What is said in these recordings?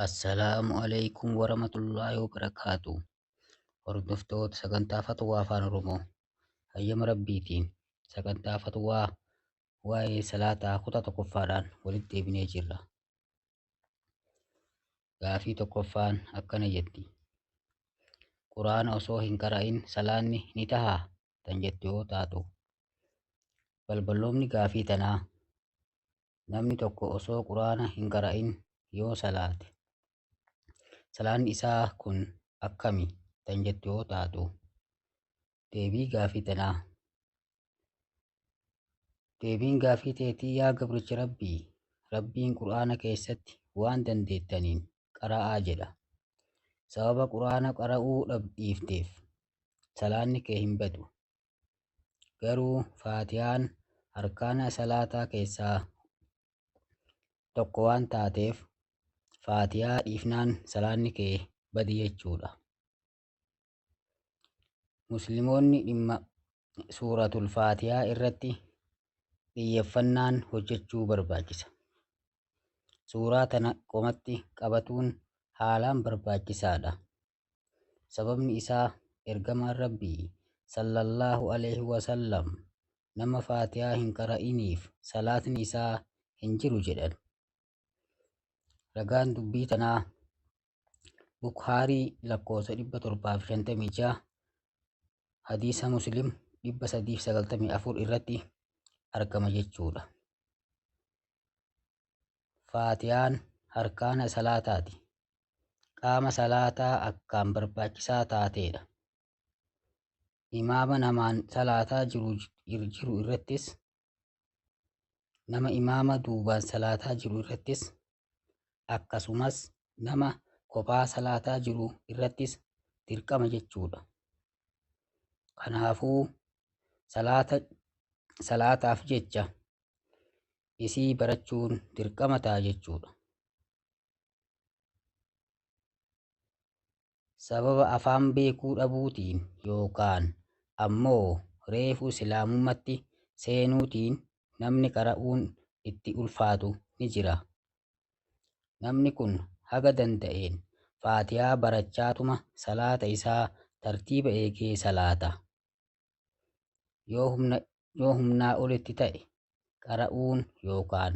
Assalaamu alaikum warahmatullaahi wabarakaatu. Hordoftoota sagantaa Fatwaa Afaan Oromoo, hayyama Rabbiitiin sagantaa Fatwaa waa'ee salaataa kutaa tokkoffaadhaan walitti deebinee jirra. Gaafii tokkoffaan akkana jetti. Quraana osoo hin qara'in salaanni ni tahaa tan jettu yoo taatu, balballoomni gaafii tanaa namni tokko osoo quraana hin qara'in yoo salaate salaanni isaa kun akkami tan jettu yoo taatu, deebii gaafii tanaa deebiin gaafii teetii yaa gabricha Rabbii, Rabbiin quraana keessatti waan dandeettaniin qara'aa jedha. Sababa quraana qara'uu dhiifteef salaanni kee hin badu. Garuu faatiyaan arkaana salaataa keessaa tokko waan taateef faatiyaa dhiifnaan salaanni kee badi jechuudha. Musliimoonni dhimma suuratul faatiyaa irratti xiyyeeffannaan hojjechuu barbaachisa. Suuraa tana qomatti qabatuun haalaan barbaachisaadha. Sababni isaa ergamaan Rabbii sallallahu alaihi wasallam nama faatiyaa hin qara'iniif salaatni isaa hin jiru jedhan. Ragaan dubbii tanaa Bukhaarii lakkoofsa 756, hadiisa Muslim 394 irratti argama jechuudha. Faatiyaan harkaana salaataati. Qaama salaataa akkaan barbaachisaa taateedha. Imaama namaan salaataa jiru irrattis, nama imaama duubaan salaataa jiru irrattis, akkasumas nama kophaa salaataa jiru irrattis dirqama jechuudha. Kanaafuu salaataaf jecha isii barachuun dirqama ta'a jechuudha. Sababa afaan beekuu dhabuutiin yookaan ammoo reefu islaamummatti seenuutiin namni qara'uun itti ulfaatu ni jira. Namni kun haga danda'een faatiyaa barachaatuma salaata isaa tartiiba eegee salaata. Yoo humnaa olitti ta'e qara'uun yookaan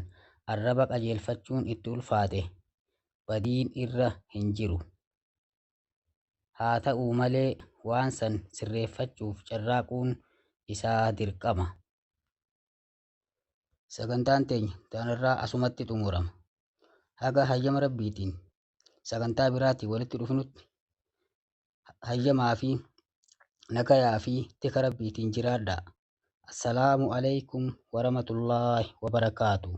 arraba qajeelfachuun itti ulfaate badiin irra hin jiru. Haa ta'uu malee waan san sirreeffachuuf carraaquun isaa dirqama. Sagantaan teenya tanarraa asumatti xumurama. Haga hayyama Rabbiitiin sagantaa biraatiin walitti dhufnutti hayyamaa fi nagayaa fi tika Rabbiitiin jiraadhaa. Assalaamu alaikum warahmatullaahi wabarakaatu.